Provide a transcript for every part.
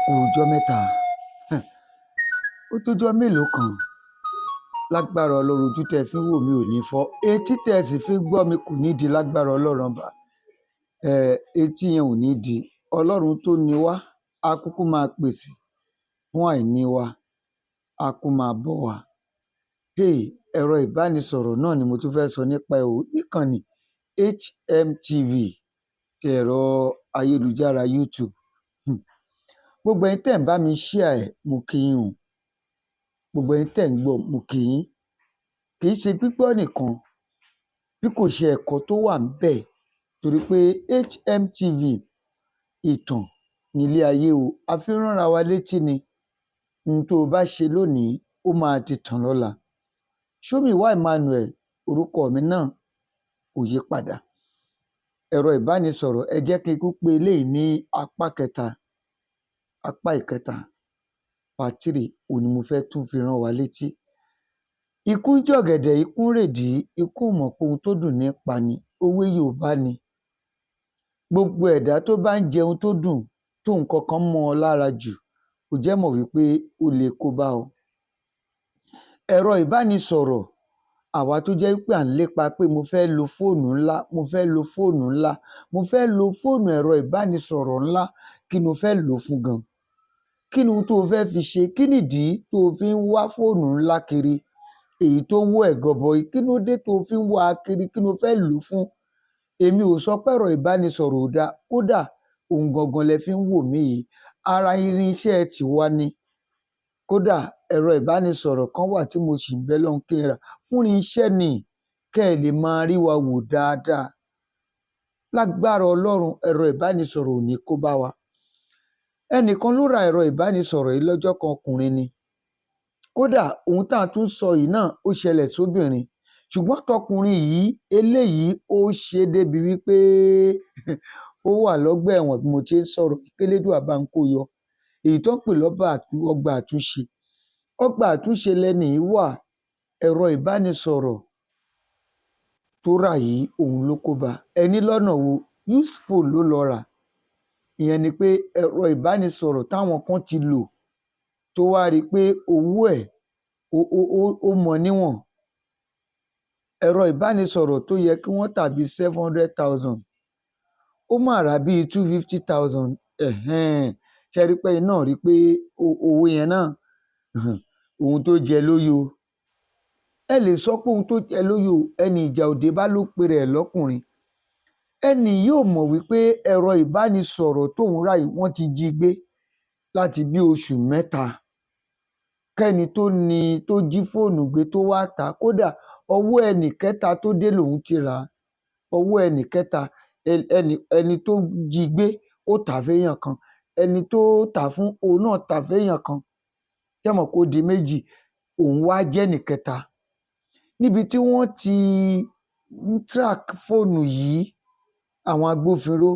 Kú ọjọ́ mẹ́ta, ó tójọ́ mélòó kan. Lágbára Ọlọ́run, ojú tẹ́ ẹ fi ń wò mí ò ní fọ́, etí tẹ́ ẹ sì fi ń gbọ́ mi kò ní di. Lágbára Ọlọ́run Ọba, etí yẹn ò ní di. Ọlọ́run tó ní wá á kúkú máa pèsè fún àìní wa, á kú máa bọ́ wa. Hey, ẹ̀rọ ìbánisọ̀rọ̀ náà ni mo tún fẹ́ sọ nípa ẹ̀ o, níkànnì HMTV ti ẹ̀rọ ayélujára YouTube. Gbogbo ẹ̀yin tẹ́ ẹ̀ ń bá mi share ẹ̀, mo kí yín o. Gbogbo ẹ̀yin tẹ́ ẹ̀ ń gbọ́, mo kí yín. Kì í ṣe gbígbọ́ nìkan bí kò ṣe ẹ̀kọ́ tó wà ńbẹ̀, torí pé HMTV, ìtàn nílé ayé o. A fi ń ránra wa létí ni. Ohun tó o bá ṣe lónìí, ó máa di ìtàn lọ́la. Ṣómìwá Emmanuel orúkọ mi náà kò yí padà. Ẹ̀rọ ìbánisọ̀rọ̀, ẹ jẹ́ kí n kú pé eléyìí ní apá kẹta, apá ìkẹta, part three, òun ni mo fẹ́ tún fi rán wa létí. Ikú ń jọ̀gẹ̀dẹ̀, ikú ń rèdí, ikú ò mọ̀ pé ohun tó dùn ní í pa ni. Òwe Yorùbá ni. Gbogbo ẹ̀dá tó bá ń jẹun tó dùn, tó nǹkan kan mọ́ ọ lára jù, ó jẹ́ mọ̀ wípé ó lè kó bá ọ. Ẹ̀rọ ìbánisọ̀rọ̀, àwa tó jẹ́ wípé à ń lépa pé mo fẹ́ lo fóònù ńlá, mo fẹ́ lo fóònù ńlá, mo fẹ́ lo fóònù ẹ̀rọ ìbánisọ̀rọ̀ ńlá, kí ni o fẹ́ lò ó fún gan? Kí ni ohun tó o fẹ́ fi ṣe? Kí nìdí tó o fi ń wá fóònù ńlá kiri? Èyí tó wó ẹ̀ gọbọi, kí ló dé tó o fi ń wá a kiri? Kí ló fẹ́ lò ó fún? Èmi ò sọ pé ẹ̀rọ ìbánisọ̀rọ̀ ò dáa. Kódà òun gangan lẹ fi ń wò mí yìí, ara irinṣẹ́ tiwa ni. Kódà ẹ̀rọ ìbánisọ̀rọ̀ kan wà tí mo sì ń bẹ Ọlọ́run kí n rà fún irinṣẹ́ ni, kẹ́ ẹ lè máa rí wa wò dáadáa. Lágbára Ọlọ́run, ẹ̀rọ ìbánisọ̀rọ̀ ò ní kó bá wa. Ẹnìkan ló ra ẹ̀rọ ìbánisọ̀rọ̀ yìí lọ́jọ́ kan, ọkùnrin ni. Kódà ohun tá à ń tún sọ yìí náà, ó ṣẹlẹ̀ sóbìnrin, ṣùgbọ́n tọkùnrin yìí, eléyìí ó ṣe é débi wípé ó wà lọ́gbà ẹ̀wọ̀n bí mo ṣe ń sọ̀rọ̀. Kélédùà bá ń kó yọ, èyí tó ń pè lọ́ba ọgbà àtúnṣe. Ọgbà àtúnṣe lẹni yìí wà. Ẹ̀rọ ìbánisọ̀rọ̀ tó rà yìí, òun ló kó bá ẹni. Lọ́nà wo? Used phone ló lọ rà. Ìyẹn ni pé ẹ̀rọ ìbánisọ̀rọ̀ táwọn kan ti lò, tó wá rí i pé owó ẹ̀ ó mọ níwọ̀n. Ẹ̀rọ ìbánisọ̀rọ̀ tó yẹ kí wọ́n tà bíi 700,000, ó mà rà bíi 250,000. Ṣe rí i pé ẹ̀yin náà rí i pé owó yẹn náà, ohun tó jẹ ló yó. Ẹ lè sọ pé ohun tó jẹ ló yó. Ẹni ìjà òde bá ló pe rẹ̀ lọ́kùnrin. Ẹnì yóò mọ̀ wípé ẹ̀rọ ìbánisọ̀rọ̀ tóun rà yìí, wọ́n ti jí gbé láti bí oṣù 3, kẹ́ni tó ní tó jí fóònù gbé tó wá tà á. Kódà ọwọ́ ẹnì kẹta tó dé lòun ti rà á. Ọwọ́ ẹnì kẹta, ẹni tó jí gbé, ó tà á féèyàn kan, ẹni tó tà á fún, òun náà tà á féèyàn kan. Ṣé mọ̀ kó di méjì? Òun wá jẹ́ ẹnì kẹta níbi tí wọ́n ti ń track fóònù yìí. Àwọn agbófinró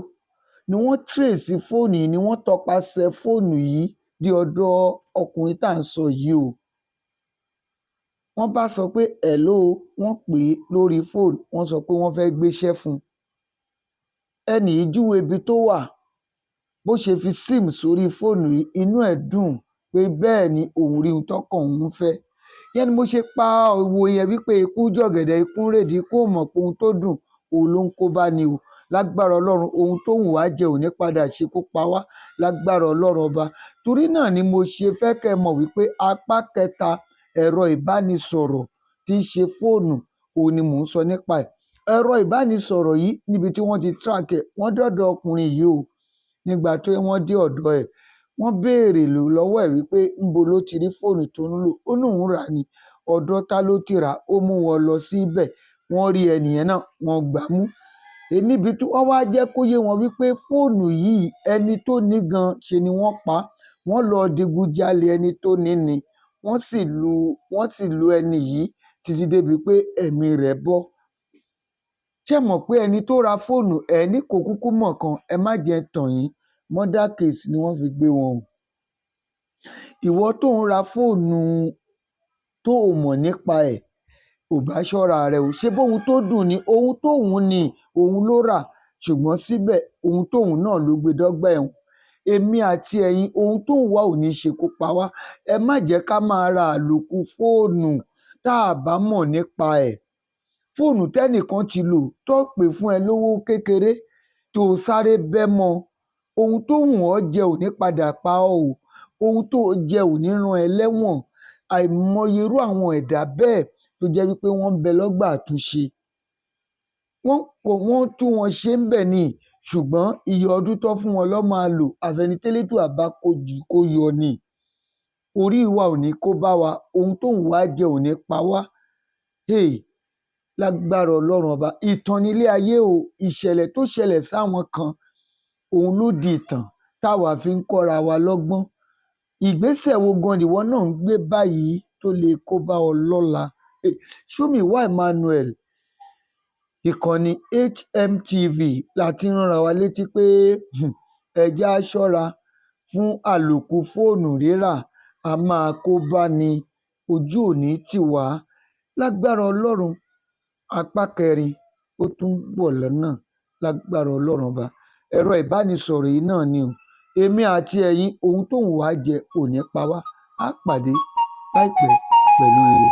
ni wọ́n trace fóònù yìí, ni wọ́n tọpasẹ̀ fóònù yìí dé ọ̀dọ̀ ọkùnrin tá à ń sọ yìí o. Wọ́n bá sọ pé hello, wọ́n pè é lórí fóònù, wọ́n sọ pé wọ́n fẹ́ gbéṣẹ́ fún un. Ẹnì yìí júwe ibi tó wà. Bó ṣe fi SIM sórí fóònù yìí, inú ẹ̀ dùn pé bẹ́ẹ̀ ni òun rí ohun tọ́kàn òun fẹ́. Ìyẹn ni mo ṣe pa òwe yẹn wípé ikú jọ̀gẹ̀dẹ̀, ikú ń rèdí, ikú ò mọ̀ pé ohun tó dùn, òun ló ń kó bá ní o. Lágbára Ọlọ́run, ohun tó wù wá jẹ ò ní padà ṣekú pa wá, lágbára Ọlọ́run Ọba. Torí náà ni mo ṣe fẹ́ kẹ́ ẹ mọ̀ wípé apá kẹta ẹ̀rọ ìbánisọ̀rọ̀ tí ń ṣe fóònù, òun ni mò ń sọ nípa ẹ̀. Ẹ̀rọ ìbánisọ̀rọ̀ yìí, níbi tí wọ́n ti track ẹ̀, wọ́n dọ́dọ̀ ọkùnrin yìí o. Nígbà tí wọ́n dé ọ̀dọ̀ ẹ̀, wọ́n béèrè lọ́wọ́ ẹ̀ wípé ńbo ló ti rí fóònù tó ń lò. Ó ní òun rà á ni. Ọ̀dọ̀ ta ló ti rà á? Ó mú wọn lọ síbẹ̀, wọ́n rí ẹnìyẹn náà, wọ́n gbà á mú níbi tí wọ́n wá jẹ́ kó yé wọn wípé fóònù yìí, ẹni tó ní gan, ṣe ni wọ́n pa á. Wọ́n lọ digunjalè ẹni tó ní ni, wọ́n sì lu ẹni yìí títí débi pé ẹ̀mí rẹ̀ bọ́. Ṣé mọ̀ pé ẹni tó ra fóònù ẹ̀ ní kò kúkú mọ̀ kan? Ẹ má jẹ́ n tàn yín, murder case ni wọ́n fi gbé wọn o. Ìwọ tó ń ra fóònù tó o mọ̀ nípa ẹ̀, ò bá ṣọ́ra rẹ o. Ṣé bóhun tó dùn ni, ohun tóun ní òun ló rà, ṣùgbọ́n síbẹ̀, ohun tóun náà ló gbé dọ́gbà ẹ̀wọ̀n. Èmi àti ẹ̀yin, ohun tó ń wá ò ní ṣekú pa wá. Ẹ má jẹ́ ká máa ra àlòkù fóònù tá a bá mọ̀ nípa ẹ̀. Fóònù tẹ́nìkan ti lò tó pè fún ẹ lówó kékeré tó o sáré bẹ́ mọ́, ohun tó wù ọ́ jẹ ò ní padà pa ọ́ o. Ohun tó o jẹ ò ní rán ẹ lẹ́wọ̀n. Àìmọye irú àwọn ẹ̀dá bẹ́ẹ̀ tó jẹ́ wípé wọ́n ń bẹ lọ́gbà àtúnṣe, wọ́n kò wọ́n tún wọn ṣe ń bẹ̀ ni, ṣùgbọ́n iye ọdún tó fún wọn lọ́ máa lò, àfẹni tÉlédùà bá kó yọ ni. Orí wa ò ní kó bá wa, ohun tó ń wá jẹ ò ní pa wá. Hey, lágbára Ọlọ́run Ọba, ìtàn nílé ayé o. Ìṣẹ̀lẹ̀ tó ṣẹlẹ̀ sáwọn kan, òun ló di ìtàn táwa fi ń kọ́ra wa lọ́gbọ́n. Ìgbésẹ̀ wo gan nìwọ náà ń gbé báyìí tó lè kó bá ọ lọ́la? Ṣómìwá Emmanuel, ìkànnì HMTV la ti ń ránra wa létí pé ẹ jẹ́ á ṣọ́ra fún àlòkù fóònù rírà, a máa kó bá ní, ojú ò ní tì wá. Lágbára Ọlọ́run, apá kẹrin ó tún ń bọ̀ lọ́nà lágbára Ọlọ́run Ọba. Ẹ̀rọ ìbánisọ̀rọ̀ yìí náà ni o. Èmi àti ẹ̀yin, ohun tó ń wá jẹ ò ní pa wá. Á pàdé láìpẹ́ pẹ̀lú ire.